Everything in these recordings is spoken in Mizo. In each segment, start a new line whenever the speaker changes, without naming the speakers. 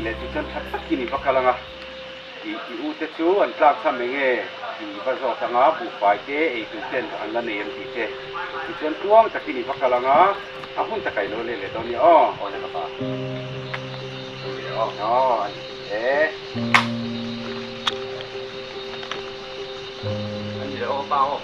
leh tichuan tha takin i va kal ang a, i i u te chu an tlak cham eng nge i va zawt ang a, buhfai te ei tur ten an la nei em tih te. Tichuan tluang takin i va kal ang a, a hun takah i lo leh leh dawn nia aw. Aw le ka pa. Aw aw a ni e.
A ni le aw pa aw.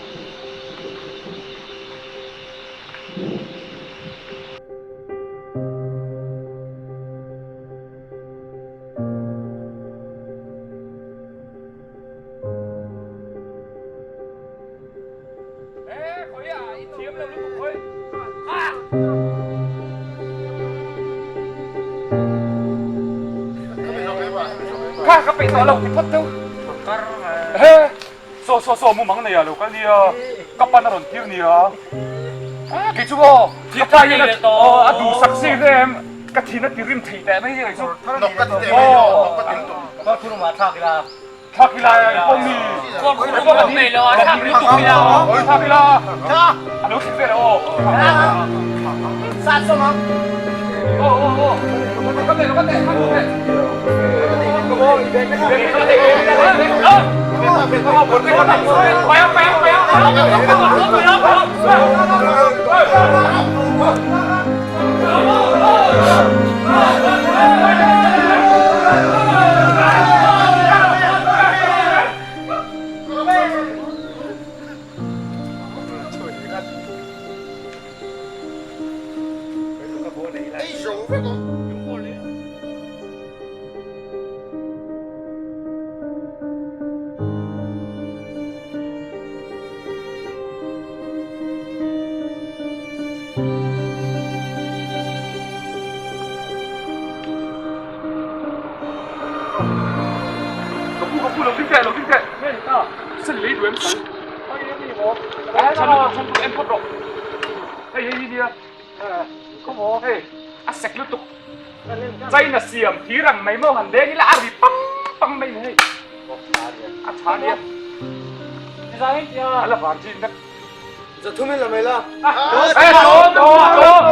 Kha ka peih tawh lo ti phawt deuh. He saw saw saw mumang nei ah lo kal nia ka pan a rawn tir nia kei chu aw ka pa hian a duhsak si hle em ka thin a ti rim thei teh mai kei chu thlak ila i pawm mi thlak ila a lo thlen vel aw aw aw aw ka teh ka teh ka teh A sek lutuk China siam thir ang mai maw han deng ila a ri pang pang mai ni hei a tha nia a la van chin vek
Zathumin la mai la
Eh tlawm tlawm tlawm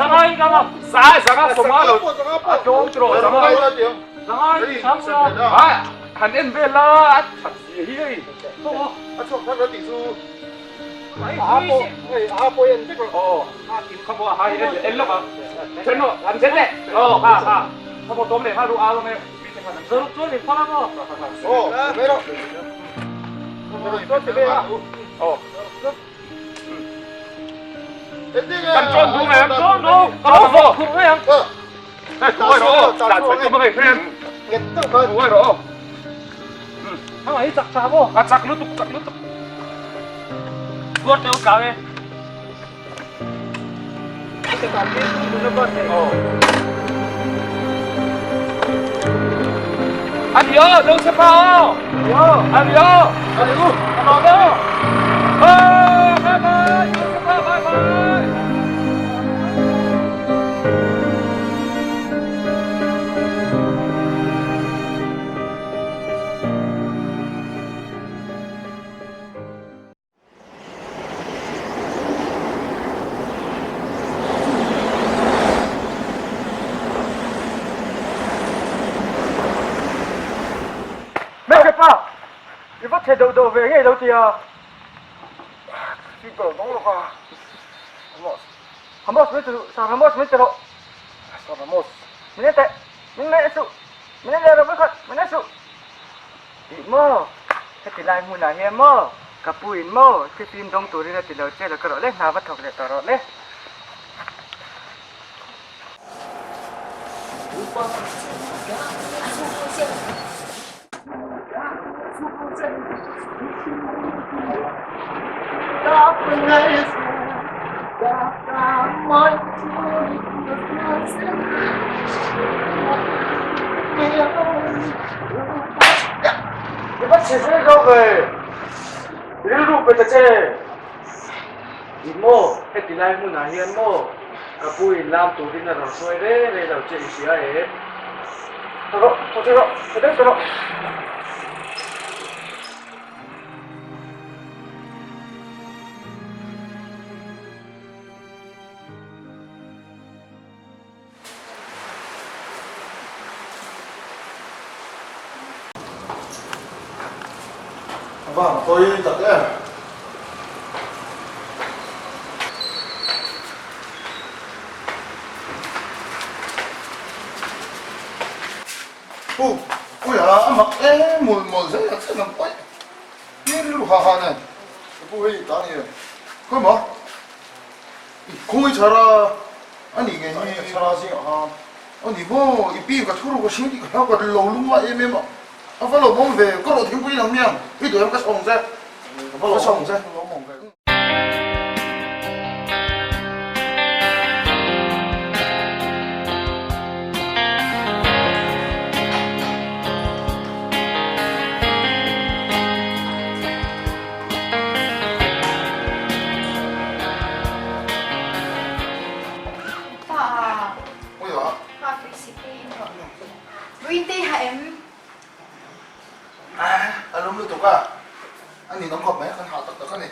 zangai ka ma za zanga sawma lo a tlawm trawh zanga a han en vel la a that zia hi hei
a chhuak thar tih chu
A chak lutuk chak lutuk. Tuar teu tlau e. Anh nhớ đâu xem bao. Anh nhớ. Anh nói đó. Bye bye. Bye bye.
Hmeichhe pa, i va chhe deuh deuh ve ngei lo tia.
Fimkhur lo dawng lawk a. Ramos.
Ramos min ti duh, Sir Ramos min ti rawh.
Sir Ramos.
Min en teh, min en suh, min en leh rawh vekhat, min en suh. Tih maw? Heti lai hmunah hian maw? Ka pu in maw? Thifim dawng turin a ti lo che lo ka rawh le, hna va thawk leh tawh rawh le. I va chhe zel zawk ve, rilru pe ta che. I maw, heti lai hmunah hian maw ka pu in lam turin a rawn hruai re re lo che i hria em? Thaw rawh, thaw che rawh, thaw deuh rawh.
va han pawi tak em. Pu, puia a mak em mawlh mawlh zel a chen ang pawi. Ni rilru ha ha nen. Ka pu hei ta ni e. Khawi maw? I khawi chhar a, a nih nge hi? Ka chhar a zingah khan. A ni maw? I pi ka thu ru ka hring tih ka hlau ka lo lung a em em a. A va lo mawm ve, ka rawh thingpui lang miang. I duh em ka sawng che. Ka sawng che. A lum lutuk a, a ninawm khawp mai, kan hah tak tak a ni.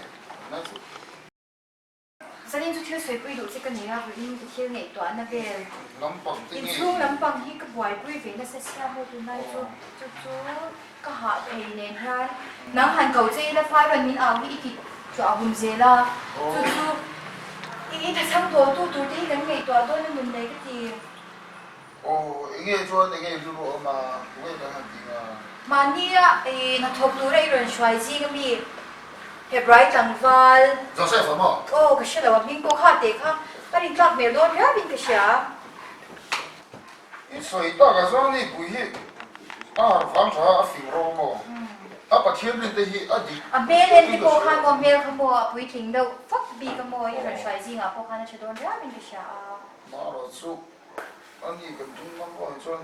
Zanin chu thil sawipui duh che ka nei a, vawiin ka thil ngaihtuahna vel inchhung lampang hi ka buaipui ve nasa sia maw tunlai chu chu chu ka hah thei nen hian nang han ko che ila fai rawn min au hi i ti chhuah hum zel a, chu chu i thachhang tawh tu tur te hi kan ngaihtuah dawn a nun nei ka ti.
Aw enge chuan enge rilru a awm a, tunge kan han tih nga?
Mahnia i hnathawk tura i rawn hruai zing ami Hebrai tlangval.
Joseph a maw?
Aw ka hre lo a hming pawh kha teh kha ka rin tlak hmel dawn riau in ka hria.
I sawi tak a zawng ni pui hi a harh vang tha a fing ro maw? A Pathian rin te hi a dik
A hmel en te pawh khan maw hmel kha maw a puitling deuh fak bik a maw i rawn hruai zingah pawh khan a tha dawn riau in ka hria a.
Marawh chu A ni kan tum ngam pawh ang chuan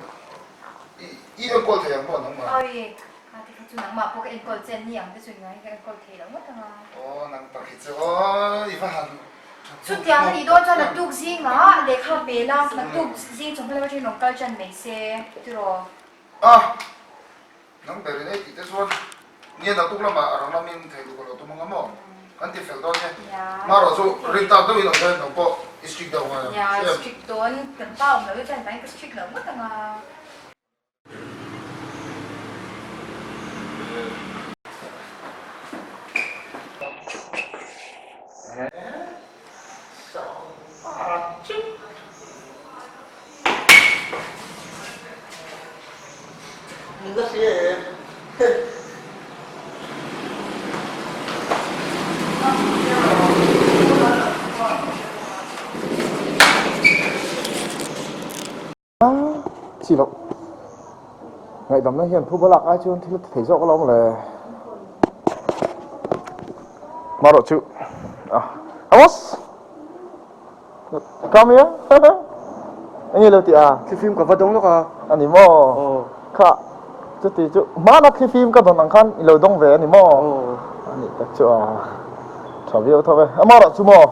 i i enkawl thei ang maw nangmah?
Awi, kha te kha chu nangmah pawh ka enkawl che an ni ang te chu ngai ka enkawl thei lo ngawt ang a.
Aw nang tak hi chu aw i va han tha tuk
Chutiang a nih dawn chuan naktuk zingah lehkha pe la, naktuk zing chawhma lama ṭhen rawn kal ṭan mai se tiraw?
A, Nang ber in ei tih te chuan nge naktuk lamah a rang lamin thei duh ka lo tum ang a maw? Kan ti fel dawn e. Marawh chu rin tak deuhin awm dawn nang pawh i strict deuh ngai ang.
Nia, strict dawn kan pa awm lo hi chuan vangin ka strict lo ngawt ang a.
Chi loh. Ngaihdamna hian phuba lak ai chuan thil a ti thei zawk alawm le. Marawh chu Amos! Come here! Enge lo tih a?
Thlifim ka va dawng lawk a.
A ni maw? Kha chuti chu hmana thlifim ka dawn ang khan i lo dawng ve a ni maw? A nih tak chu a tha viau tho e. Amarawh chu maw?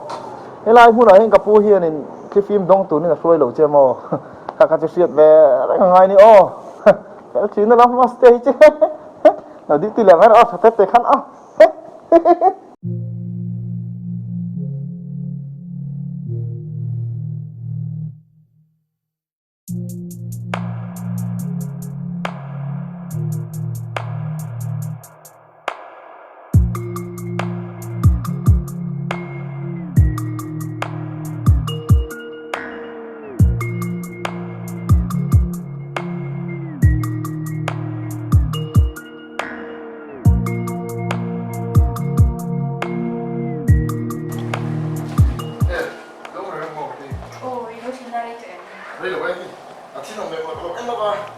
Helai hmunah hian ka pu hianin thlifim dawng turin a hruai lo che maw? Kha kha chu hriat ve reng a ngai ni aw. Fel thin a la maste hi chu lo duty leh mai rawh aw tha tete khan a.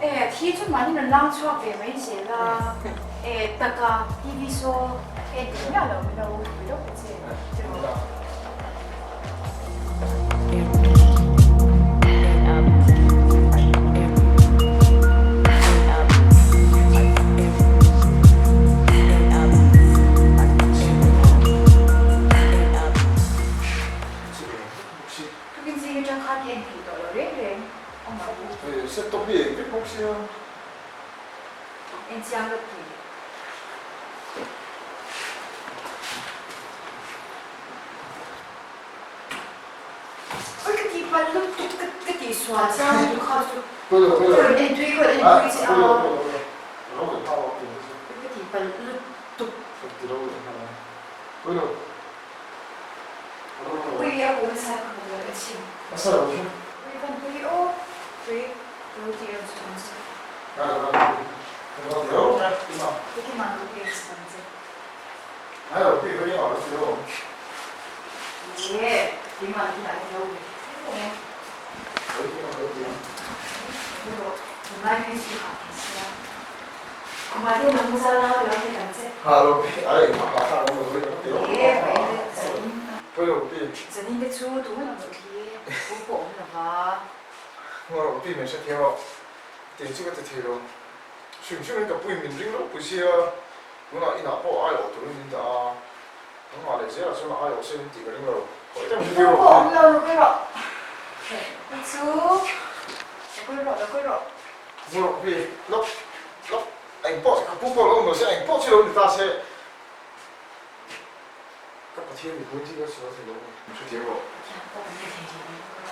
E, thi chu mahni rawn lang chhuak ve mai zel a. E, taka TV saw ka en thei miah lo, min lo pui lawk ta che. Oi ka tih palh lutuk ka ka tih sual chiang lutuk kha chu ka rawn en tui ka rawn en tui che a oi ka tih palh lutuk.
ti lo leh nghal a. Pawi lo.
Pui a kum sa ka hmu lo e chim.
A sa lo chu.
Pui van pui aw. Pui lo ti em chu ang che.
Ka lo van pui. Ka lo ti lo ka ti ma.
Ka ti ma lo ti em chu ang che.
Ai lo pi ka ring a lo ti lo.
Ye ti ma ti na ti lo ve.
Lo ti ma lo ti ang.
Lo tunlai phei chu ha thei sia. Kumah te nang zal nau lo ti ang che.
Ha lo pi ai ma ha kha lo lo ti lo.
Ye pai le zanin.
Pui lo pi.
Zanin te chu tu hmun ang lo thi pu pawh awm lova.
Hmuh lo pi min hrethiam a, tiang chu ka ti thei lo. Hrim hrim in ka pui min ring lo pui sia, tunah inah pawh ai awh turin min dah a, nangmah leh zelah chuan ai awh se min tih ka ring lo. Khawi tak min
Pu pawh awm lo lo kawi rawh. Pu chu lo kawi rawh lo kawi rawh.
Hmuh lo pi lawk lawk eng pawh ka pu pawh lo awm lo se eng pawh chu lo ni ta se. Ka Pathian mi hmuin thil ka sual thei lo a ni. Min hrethiam rawh.
Pathian pawh kan be thei rih lo bawk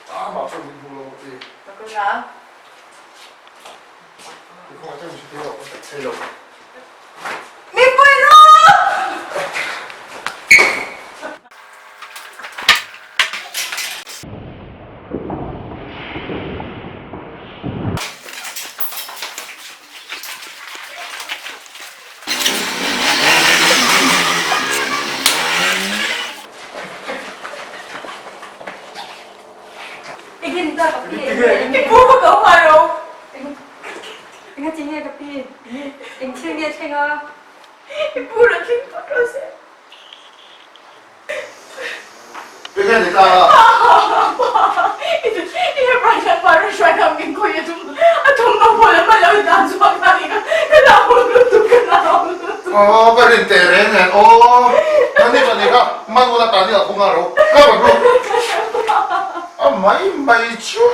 a.
Amah chuan min hmu lo a ti.
Ka kal a.
I kawngah chuan min hrethiam rawh ka tak thei lo.
Min pui rawh!
Aw ka rin teh reng nen aw nani pahnih kha man ula tani a khung a ro ka rawn ru a mai mai chu.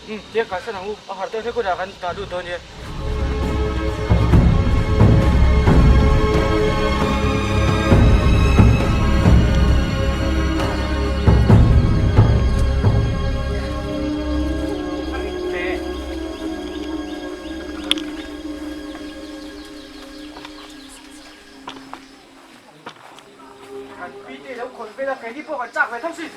Umm tiang kalsan ang u, a harh deuh hlek hunah kan dah lut dawn nia. Kan pi te lo khawn vel a, keini pawh kan chak ve tho si.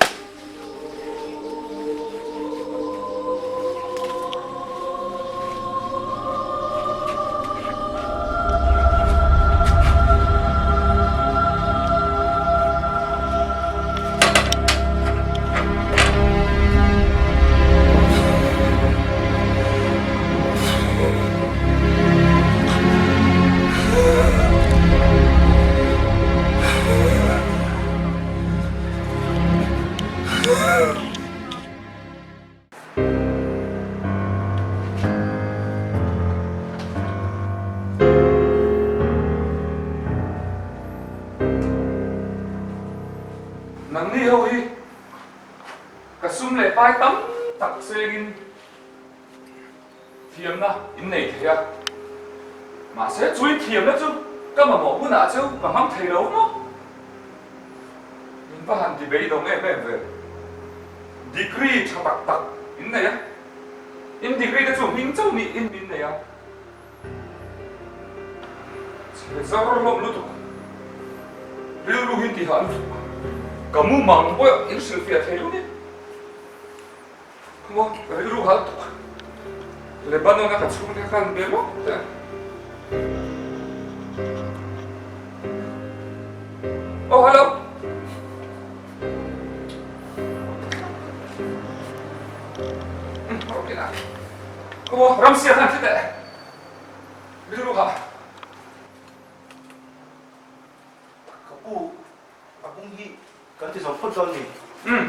Nangni ho hi ka sum leh pai tam tak sengin Thiamna in nei thei a, mahse chu in thiamna chu ka mamawh hunah chu ka hmang thei lo maw? Min va han ti beidawng em em ve. Degree tha tak tak in nei a, in degree te chu hming chauh nih in min nei a. Chhe zar hlawm lutuk, rilru hi tihah lutuk, ka mumang pawh in hrilhfiah thei lo nia. Maw ka rilru hal tuk. Lebanon a ka chhungte khan be lawk teh. Oh hello. Maw ramsia khan thi teh. Rilru hah.
Ka pu.
Kan ti zo phawt dawn ni.
Umm.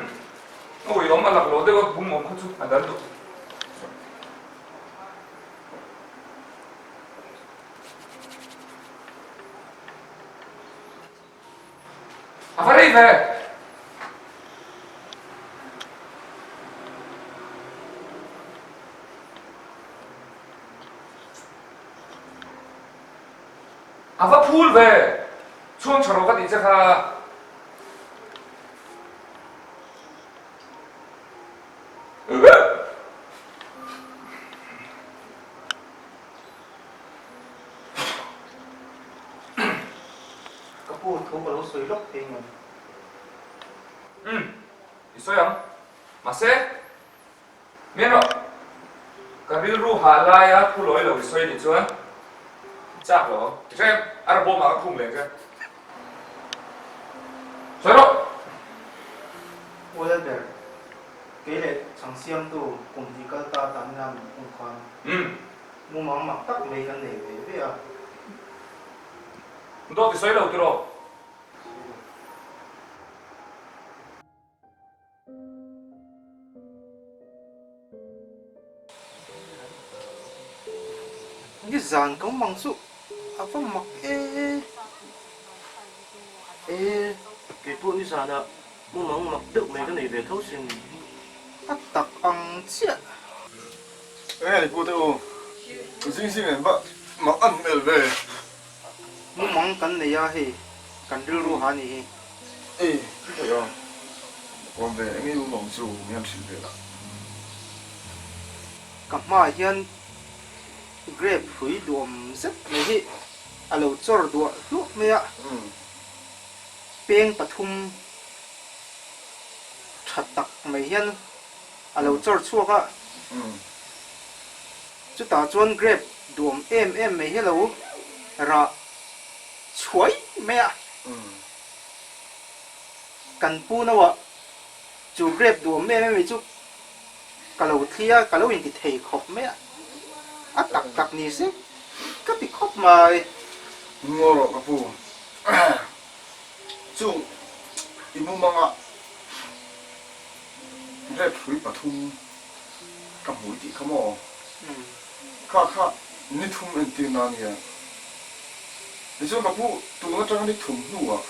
A uiawm a lak lo deuh a bum awm kha chu a dal duh. A va rei ve! A va phul ve! Chhuang tha rawh ka tih che kha.
Ka pu thu ka lo sawi lawk thei ngem?
Umm, i sawi ang. Mahse, mian rawh, ka rilru hah laia thu lawi lo i sawi nih chuan i chak lo ang. Ti hrem, a ra bawmah ka khum leh che. Sawi rawh!
Ual ber, kei leh chhang siamtu kum hnih kal ta tan ina min khung khan.
Umm.
Mumang mak tak mai kan nei ve ve a.
Dawt i sawi lo tiraw?
Ni zan ka mumang chu a va mak e. E, kei pawh ni zanah mumang mak deuh mai ka nei ve tho sin. A tak ang chiah.
Enge ni pu te u, zing zing en va mak an hmel ve.
Mumang kan nei a hei, kan rilru ha ni hi.
Ei, hei a, awm ve, enge i mumang chu mi han hrilh ve la.
Ka hmaah hian grape hrui duhawm zet mai hi a lo chawr duah hluah mai a, peng pathum tha tak mai hian a lo chawr chhuak a, chutah chuan grape duhawm em em mai hi a lo rah chhuai mai a, kan pu noah chu grape duhawm em em mai chu ka lo thli a, ka lo inti thei khawp mai a, a tak tak ni se ka ti khawp mai.
Ngaw rawh ka pu, chu i mumanga. Grape hrui pathum ka hmui tih kha maw? Kha kha ni thum entir na ania. Tichuan ka pu tun atanga ni thum hnuah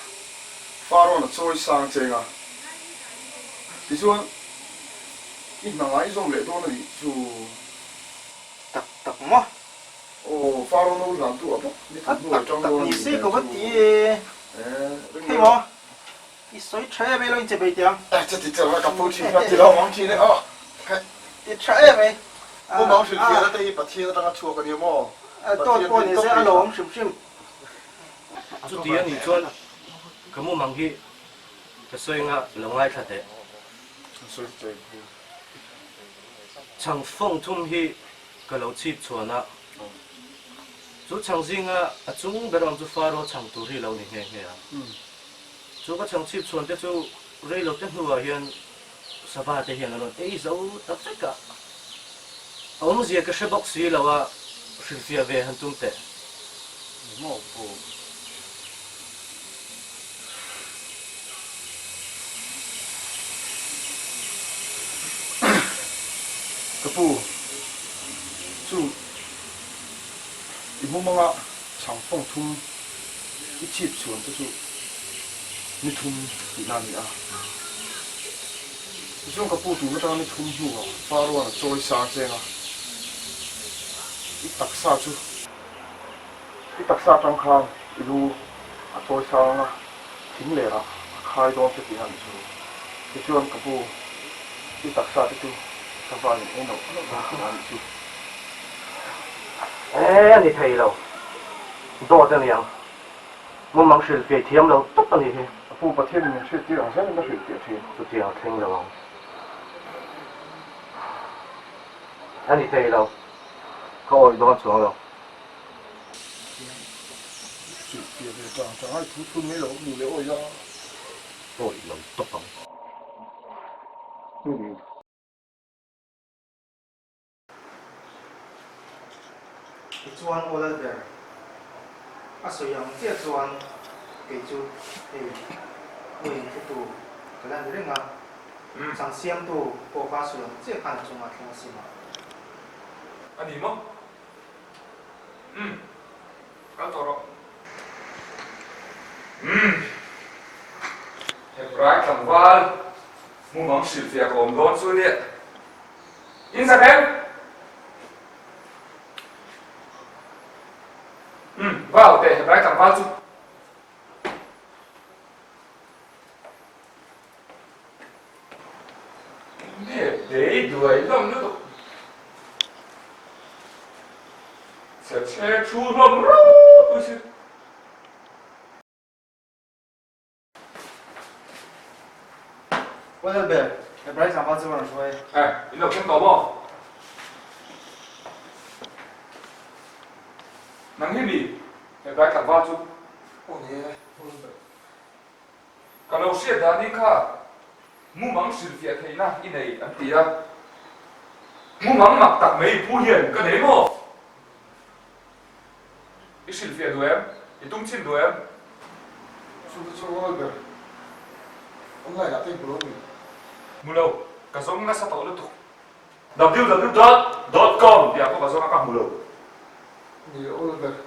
Farawn a chawi sang cheng a. Tichuan i hna ngai zawm leh dawn a nih chu.
Tak tak maw?
Aw, Farawn a u hlantu ah bawk ni thum hnuah
A
i tang
tak tak
dawn a
ni
nih
se
hmel
ka va
chu.
ti e.
Ring
Hei
mai
maw?
rawh.
I sawi tha em ei lo in che bei teh ang.
Eh che ti cher a ka pu thin a ti lo mang thin e aw.
Ti tha em ei.
Pu Mang hrilh fiahna te hi Pathian atanga chhuak a ni maw?
Dawt pawh ni se a lo awm hrim hrim.
Chuti a nih chuan ka mumang hi ka sawi nga lo ngaithla teh. Chhang fawng thum hi ka lo chhip chhuan a, chu chhang zinga a chung ber awm chu Faro chhang tur hi lo ni nghe nghe a. Chu ka chhang chhip chhuan te chu rei lo te hnuah hian sava te hian an rawn ei zo ta vek a, a awmzia ka hre bawk si lo a, hrilhfiah ve han tum teh.
Maw pu.
Ka pu, chu i mumanga chhang fawng thum i chhip chhuan te chu ni thum tihna a ni a. Tichuan ka pu tun atanga ni thum hnuah Faroan a chawi sang cheng a, i taksa chu i taksa atang khan i lu a chawi sang ang a, thing lerah a khai dawn che tihna a ni chu. Tichuan ka pu i taksa te chu sava in ei nauh nauh dawn tihna a ni chu.
E, a ni thei lo. Dawt a niang. Mumang hrilhfiah thiam lo tawp a nih hi.
A pu Pathian in min hriattir ang zel in a hrilhfiah thin.
Chutiang a thleng lo ang. A ni thei lo. Ka awih dawn chuang lo.
Hrilhfiah ve tang tang ai thu thun mai lo nu leh awih la.
Awih lo tawp ang.
Tichuan aw Lalber, a sawi ang chiah chuan kei chu hei uain thutu.
ka la ni reng a, chang siamtu pawh kha sawi ang chiah khan a chungah thleng a sim a.
A ni maw? Umm, kal tawh rawh. Umm, Hebrai tlangval mumang hrilhfiah ka awm dawn chu nia. In zak em? Umm, va au teh Hebrai tlangval chu. Nge bei duai hlawm lutuk. Chhe chhe thu hlawm ropui si.
Aw Lalber, Hebrai tlangval chu ka rawn hruai.
Eh, in lo thleng tawh maw? Nang hi mi Hebrai tlangval chu?
Aw ni e, Aw Lalber.
Ka lo hriat dan in kha mumang hrilhfiah theihna i nei an ti a, mumang mak tak mai pu hian ka nei maw? I hrilhfiah duh em? I tum chhin duh em?
Chu te chu rual ber online ah te hmu lo mi?
Hmu lo, ka zawng nasa tawh lutuk. Www dot dot com tih ah pawh ka zawng a ka hmu lo.
Ni awl ber.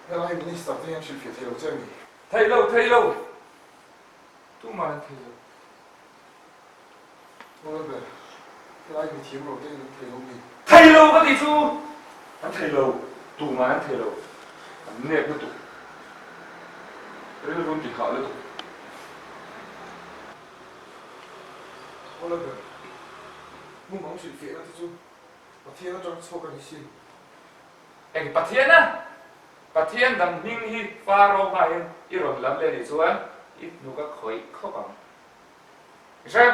Helai minister te hian hrilhfiah thei lo che mi?
Thei lo, thei lo. Tumah an thei lo.
Awl ber. Helai mi thiam lo te hian an thei lo mi?
Thei lo ka tih chu an thei lo. Tumah an thei lo. An nep lutuk. Rilru an ti hah lutuk.
Oliver, mumang hrilhfiahna te chu Pathian atang chhuak a ni sin.
Eng Pathian a? Pathian dang hming hi Faro hma hian i rawn lam leh nih chuan i hnuk a khawih khawp ang. I hre?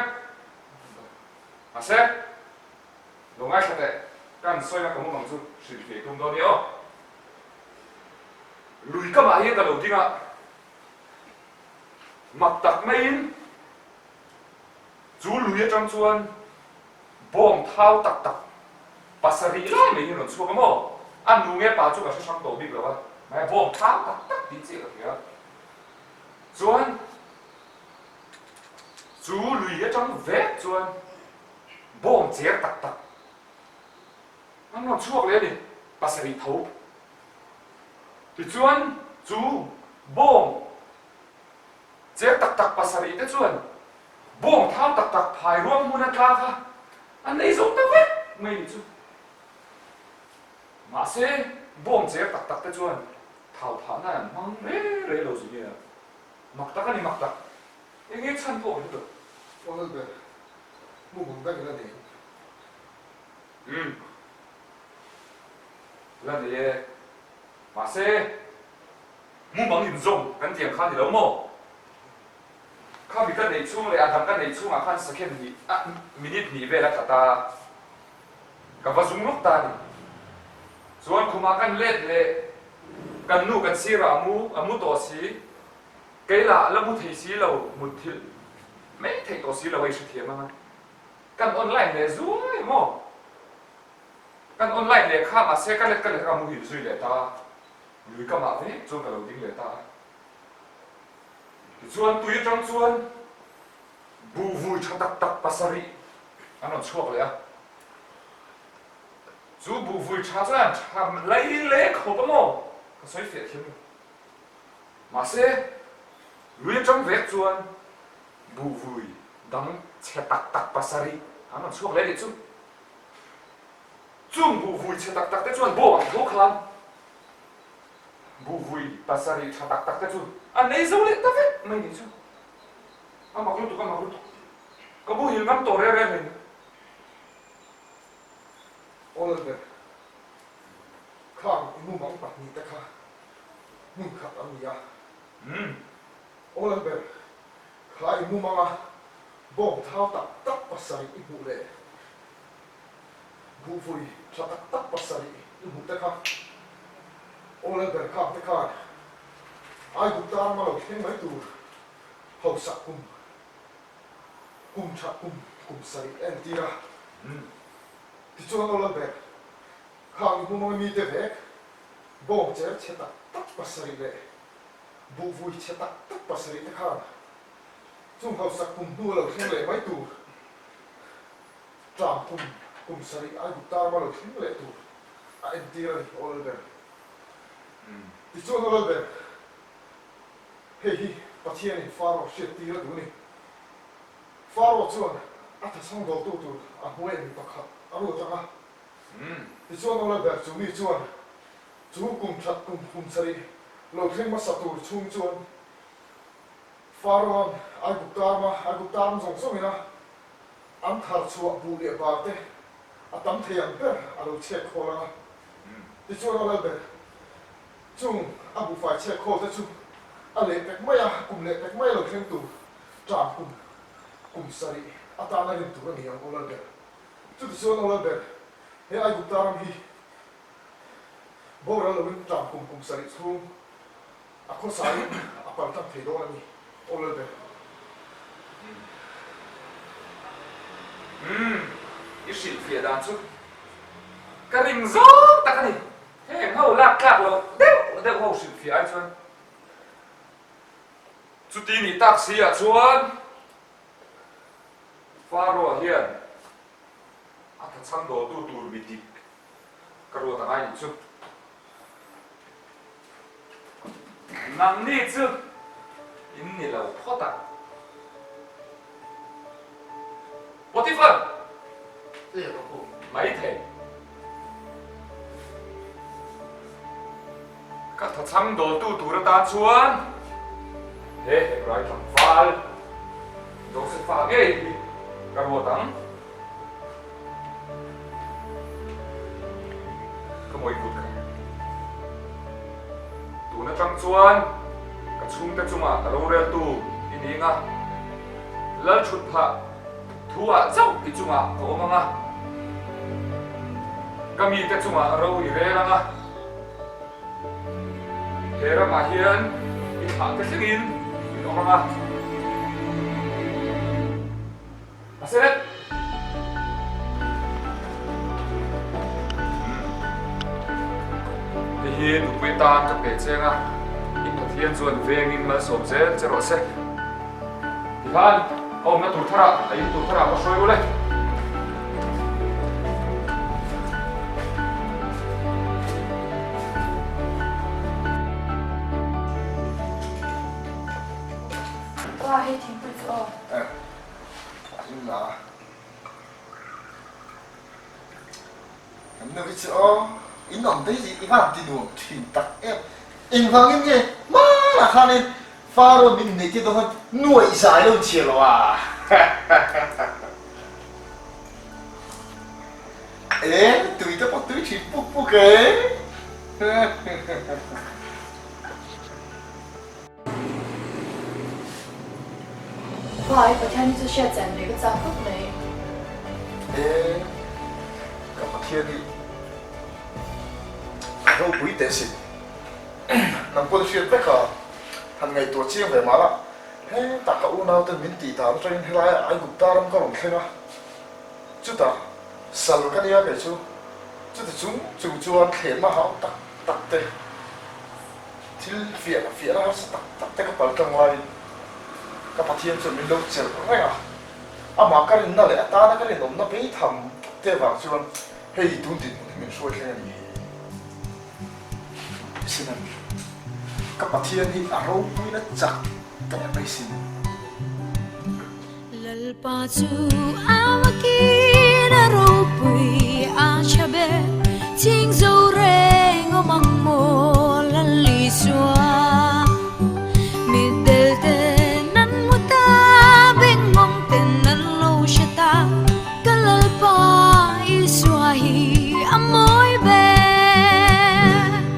Mahse, lo ngaithla teh, ka han sawi na ka mumang chu hrilhfiah i tum dawn i aw. Lui kamah hian ka lo ding a. Mak tak maiin chu lui atang chuan bawng thau tak tak pasarih lai mai hi rawn chhuak a maw? A nu nge pa chu ka hre hrang tawh bik lo a, mahse bawng thau tak tak tih chiah ka hria. Chuan chu lui atang vek chuan bawng cher tak tak an rawn chhuak leh a ni, pasarih tho. Tichuan chu bawng cher tak tak pasarih te chuan bawng thau tak tak phai ruang hmun a tla kha a nei zo ta vek mai ni chu. Mahse bawng cher tak tak te chuan thau phah nan an hmang re re lo zui nia. Mak tak a ni mak tak. Eng nge chhan pawh ka hre lo.
Aw Lalber, mumang dang in a nei.
Umm. La nei e. Mahse, mumang inzawm kan tiang kha ni lo maw? Khami ka neih chhung leh a dang ka neih chhungah khan second hnih, minute hnih vel a tla ta a, ka va zung lawk ta a ni. Chuan khumah kan let leh kan nu kan sirah a mu, a mu tawh si, kei lah la mu thei si lo, mut thilh mai theih tawh si lo a i hrethiam ang a. Kan online leh zuai maw? Kan online leh kha mahse ka let ka let ka muhil zui leh ta. Lui ka mah vek chuan ka lo ding leh ta a. Tichuan tui atang chuan buhvui tha tak tak pasarih an rawn chhuak leh a. Chu buhvui tha chuan an tha lai leh khawp a maw? Ka sawi fiah thiam lo. Mahse lui atang vek chuan buhvui dang chhe tak tak pasarih an rawn chhuak leh nih chu. Chung buhvui chhe tak tak te chuan bawk ang tho khan buhvui pasarih tha tak tak te chu a nei zo leh ta vek mai nih chu. A mak lutuk, a mak lutuk. Ka buhil ngam tawh reng reng hlein.
Oliver, khang i mumang pahnihte kha hmun khat an ni a.
Umm.
Oliver, kha i mumanga bawng thau tak tak pasarih i hmuh leh Buhvui tha tak tak pasarih i hmuh te kha Aw Lalber khang te khan Aigup tan ma lo thleng mai tur hausak kum kum tha kum kum sarih a entir a. Tichuan Aw Lalber khang i hmu mang mi te vek bawng cher chhe tak tak pasarih leh buhvui chhe tak tak pasarih te khan. Chung hausak kum hnu a lo thleng leh mai tur, ṭam kum kum sarih Aigupta rama lo thleng leh tur a entir a ni, Aw Lalber. Tichuan Aw Lalber, hei hi Pathianin Faro hriattir a duh a ni. Faro chuan a thachhang dawltu tur a hnuaiah mi pakhat a ruat ang a. Tichuan Aw Lalber chu mi chuan chu kum ṭhat kum kum sarih lo thleng hmasa tur chhung chuan Farao'n Aigupta rama Aigupta ram zawng zawngina an thar chhuah buh leh bar te a tam thei ang ber a lo chhek khawl ang a. Tichuan a lalber chung a buhfai chhek khawl te chu a leh pek mai a, kum leh pek mai a lo thleng tur ṭam kum kum sarih atana rin tur a ni ang aw lalber. Chutichuan aw lalber, he Aigupta ram hi boral loin ṭam kum kum sarih chhung A khawsaiin a pal tlang thei dawn a ni, aw Lalber.
Umm, i hrilhfiah dan chu ka ring zawk tak a ni. Heng ho lak tlak loh deuh deuh ho hrilhfiah ai chuan chuti nih tak si ah chuan Faro-a hian a thachhang dawltu tur mi dik ka ruat angai nih chu. Nangni chu in ni lo phawt a. Potiphar! Maithei. Ka thachhang dawltu tur atan chuan he Hebrai tlangval Josefa ngei hi ka ruat ang. Ka mawi kut kha. Tun atang chuan ka chhungte chungah ka roreltu i ni anga, Lal thut phah thu ah chauh i chungah ka awm anga, ka mite chungah ro i rel anga, he ramah hian i thlah te thlengin in awm anga. A se let! Hei hi nupui atan ka pe cheng a, i Pathian chuan vengin malsawm zel che rawh se. Tikhan a awmna tur tharah, a in tur tharah va hruai ule.
Pa, hei thingpui chu aw.
Inla Kan nu hi chu aw in awm te hi i van ti nuam thin tak em. Engvangin nge hmanah khanin Faro min nei te dawn khan nuaih zai lo chhiar lo a. E tui te pawh tui thin puk puk e.
Pa, i Pathian hi chu hriat chian ve ka chak khawp mai.
E, ka Pathian hi a ropui teh sin. Nang pawn i hriat vek a, han ngaihtuah chiang ve mah la, hetah ka unau ten min tih dan atangin helai Aigupta ram ka rawn thleng a, chutah sal ka nia kei chu, chuti chung chung chuan thlenna hau tak tak te, Thil fiah fiahna harsa tak tak te ka pal tang laiin ka Pathian chuan min lo chelh reng a, amah ka rinna leh a tana ka rinawmna beitham te avang chuan hei tun dinhmun hi min hruai thleng a ni sin a ni. Ka Pathian hi a ropuina chak teh mai sin.
Lalpa chu a makin a ropui a tha ber, ching zo reng awm ang maw?